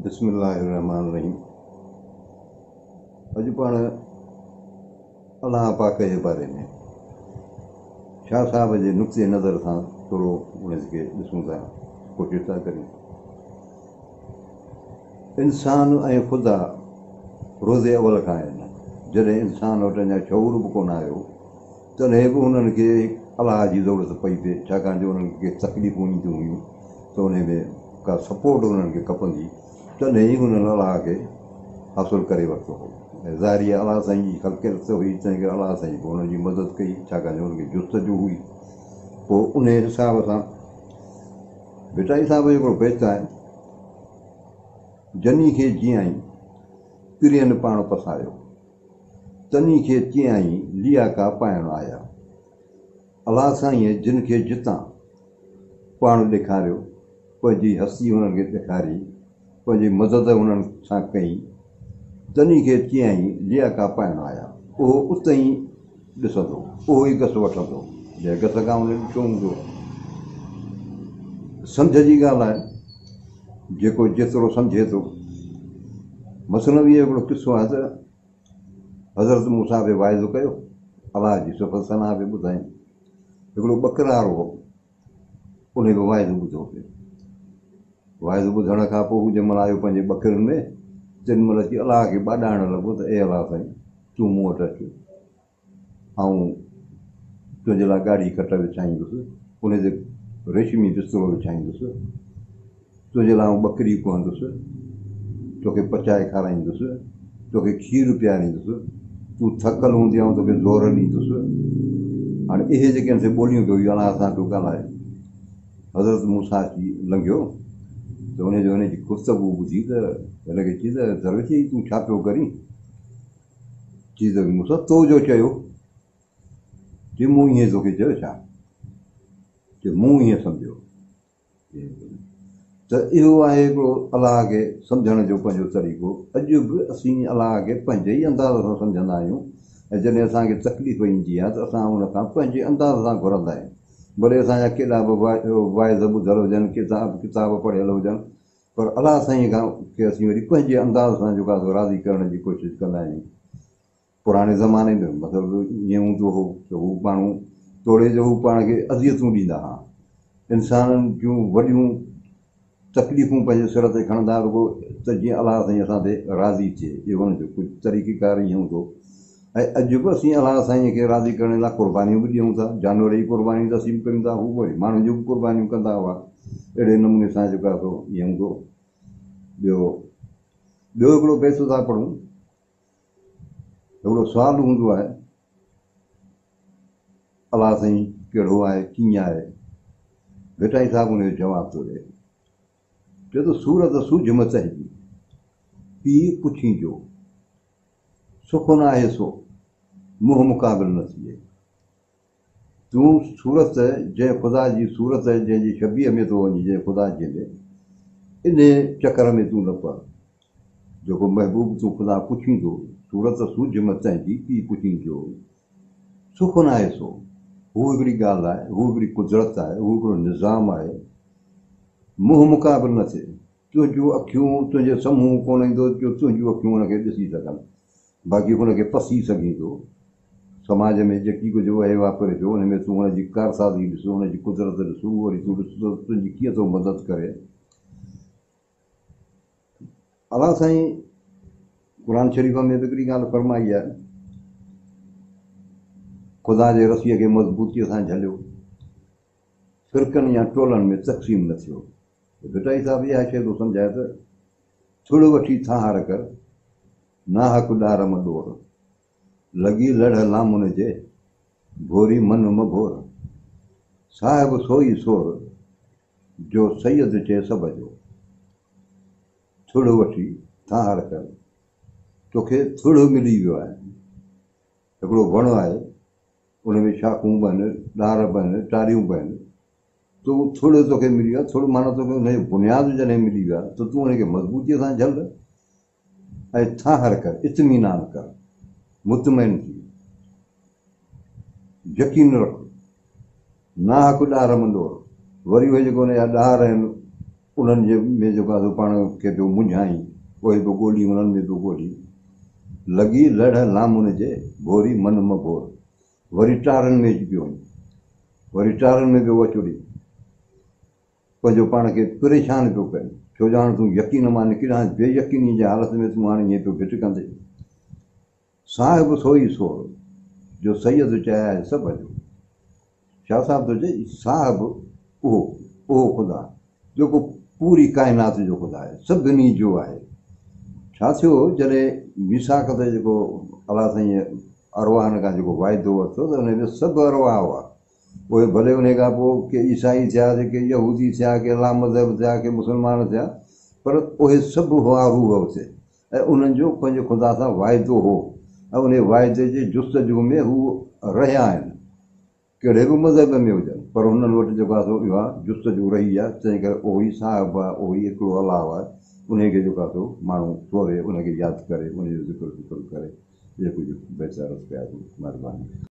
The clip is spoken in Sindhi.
بسم الله الرحمٰن الرحيم اڄ پاڻ الله پاڪ جي باري ۾ شاهه صاحب جي نقطي نظر سان ٿورو ان کي ڏسون ٿا، ڪوشش ٿا ڪريون. انسان ۽ خدا روز اول کان آهن. جڏهن انسان وٽ اڃا شعور به ڪونه آيو، تڏهن به هنن کي الله جي ضرورت پئي پئي، ڇاڪاڻ جو انهن کي ڪي تڪليفون اينديون هيون ته انهي ۾ ڪا سپورٽ انهن کي کپندي، تڏهن ئي هنن الله کي حاصل ڪري ورتو هو ۽ ظاهري آهي الله سائين جي خلقيت هئي، تنهن ڪري الله سائين به انهن جي مدد ڪئي، ڇاڪاڻ جو انهن کي جستجو هئي. پوء انهي حساب سان ڀٽائي صاحب جو هڪڙو بيت آهي، جني کي جيئائين، پرين پاڻ پسايو. تني کي چيائين، لياڪا پائڻ آيا. الله سائينء جن کي جتان پاڻ ڏيکاريو، پنهنجي هستي هنن کي ڏيکاري، پنهنجي مدد هنن سان ڪئي، تني کي چيائين، لياڪا پائڻ آيا. اهو اتئين ڏسندو، اهو ئي گس وٺندو، جنهن گس کان هن ڏٺو هوندو. سمجهه جي ڳالهه آهي، جيڪو جيترو سمجهي ٿو. مثنويء جو هڪڙو قصو آهي ته حضرت موسيٰ به واعظ ڪيو، الله جي صفت ثنا به ٻڌائين. هڪڙو ٻڪرار هو، انهي به واعظ ٻڌو پئي. واعظ ٻڌڻ کان پوء هو جنهن مهل آيو پنهنجي ٻڪرين ۾، تنهن مهل اچي الله کي ٻاڏائڻ لڳو ته اي الله سائين! تون مون وٽ اچ. آئون تنهنجي لاء ڳاڙهي کٽ وڇائيندس، انهي تي ريشمي بسترو وڇائيندس، تنهنجي لاء آئون ٻڪري ڪهندس، توکي پچائي کارائيندس، توکي کير پياريندس، تون ٿڪل هوندين آئون توکي زور ڏيندس. هاڻي اهي جيڪي آهن سي ٻوليون پيو الله سان پيو ڳالهائي. حضرت موسيٰ اچي لنگهيو ته انهي جو هن جي گفتگو ٻڌي ته هن کي چيس ته درويش هي تون ڇا پيو ڪرين؟ چيس ته موسيٰ تو جو چيو. چي مون ائين توکي چيو ڇا؟ چي مون ائين سمجهيو. ته اهو آهي هڪڙو الله کي سمجهڻ جو پنهنجو طريقو. اڄ به اسين الله کي پنهنجي ئي انداز سان سمجهندا آهيون ۽ جڏهن اسان کي تڪليف ايندي آهي ته اسان ان کان پنهنجي انداز سان گهرندا آهيون. ڀلي اسان جا ڪيڏا به واعظ ٻڌل هجن، ڪتاب پڙهيل هجن، پر الله سائينء کان کي اسين وري پنهنجي انداز سان جيڪو آهي سو راضي ڪرڻ جي ڪوشش ڪندا آهيون. پراڻي زماني ۾ مطلب ائين هوندو هو ته هو ماڻهو توڙي جو هو پاڻ کي اذيتون ڏيندا ها، انسانن جون وڏيون تڪليفون پنهنجي سر تي کڻندا ها رڳو ته جيئن الله سائين اسان تي راضي ٿئي. اهو هن جو ڪجهه طريقيڪار ائين هوندو هو ۽ اڄ به اسين الله سائينء کي راضي ڪرڻ لاء قربانيون به ڏيون ٿا. جانور جي قرباني ته اسين به ڪريون ٿا، هو وري ماڻهن جون به قربانيون ڪندا هئا. اهڙي نموني سان جيڪو آهي سو ائين هوندو هو. ٻيو ٻيو هڪڙو بيت ٿا پڙهون. هڪڙو سوال هوندو آهي، الله سائين ڪهڙو آهي، ڪيئن آهي؟ ڀٽائي صاحب ان جو جواب ٿو ڏئي. چئي ٿو صورت سوجهه م تنهنجي، پيء پڇين جو، سک نه آهي سو، منهن مقابل نه ٿئي. تون صورت جنهن خدا جي صورت جنهن جي شبيهه ۾ ٿو وڃين جنهن خدا جي ۾ انهي چڪر ۾ تون نه پڙ. جيڪو محبوب تون خدا پڇين ٿو، صورت سوجهه م تنهنجي پيء پڇين جو، سک ناهي سو. هو هڪڙي ڳالهه آهي، هو هڪڙي قدرت آهي، هو هڪڙو نظام آهي. منهن مقابل نه ٿئي. تنهنجون اکيون تنهنجي سامهون ڪونه ايندو جو تنهنجون اکيون ان کي ڏسي سگهن. باقي هن کي پسي سگهين ٿو. سماج ۾ جيڪي ڪجهه وهي واپري ٿو، ان ۾ تون هن جي ڪارسازي ڏس، هن جي قدرت ڏس، اهو وري تون ڏس ته تنهنجي ڪيئن ٿو مدد ڪري. الله سائين قرآن شريف ۾ به هڪڙي ڳالهه فرمائي آهي، خدا جي رسيء کي مضبوطيء سان جهليو، فرقن يا ٽولن ۾ تقسيم نه ٿيو. ته ڀٽائي صاحب اها شيء ٿو سمجهائي ته ٿڙ وٺي ٿانهار ڪر، ناحق ڏار م ڏور. لڳي لڙهه لامن جي، ڀوري من م ڀور. صاحب سو ئي سور، جو سيد چئي سڀ جو. ٿڙ وٺي ٿانهار ڪر، توکي ٿڙ ملي ويو آهي. هڪڙو وڻ آهي، ان ۾ شاخون به آهن، ڏار به آهن، ٽاريون به آهن. تو ٿڙ توکي ملي ويو آهي، ٿڙ معنيٰ توکي ان جو بنياد جڏهن ملي ويو آهي ته تون ان کي مضبوطيء سان جهل ۽ ٿانهر ڪر، اطمينان ڪر، مطمئن ٿي، يقين رک، ناحق ڏار م ڏور، وري اهي جيڪي ان جا ڏار آهن، انهن جي ۾ جيڪو آهي سو پاڻ کي پيو منجهائين، اهي پيو ڳولي انهن ۾ پيو ڳولي. لڳي لڙهه لامن جي، ڀوري من م ڀور. وري ٽارن ۾ اچي پيو وڃي. وري ٽارن ۾ پيو وچڙي. پنهنجو پاڻ کي پريشان پيو ڪرين. ڇو جو هاڻ تون يقين مان نڪري هاڻ بي يقيني جي حالت ۾ تون هاڻ ائين پيو ڀٽڪندين. صاحب سو ئي سور، جو سيد چيائي سڀ جو. شاهه صاحب ٿو چئي، صاحب اهو، اهو خدا، جيڪو پوري ڪائنات جو خدا آهي، سڀني جو آهي. ڇا ٿيو جڏهن ميثاق تي جيڪو الله سائينء ارواحن کان جيڪو واعدو ورتو ته ان ۾ سڀ ارواح هئا. پوء ڀلي انهيء کان پوء ڪي عيسائي ٿيا، ڪي يهودي ٿيا، ڪي لامذهب ٿيا، ڪي مسلمان ٿيا، پر اهي سڀ هئا روح اتي. ۽ انهن جو پنهنجي خدا سان واعدو هو ۽ انهي واعدي جي جستجو ۾ هو رهيا آهن. ڪهڙي به مذهب ۾ هجن پر هنن وٽ جيڪو آهي سو اها جستجو رهي آهي، تنهن ڪري اهو ئي صاحب آهي، اهو ئي هڪڙو الله آهي، انهي کي جيڪو آهي سو ماڻهو سوري، ان کي ياد ڪري، ان جو ذڪر فڪر ڪري، اهو ڪجهه بهتر عرض ڪيا اٿم. مهرباني.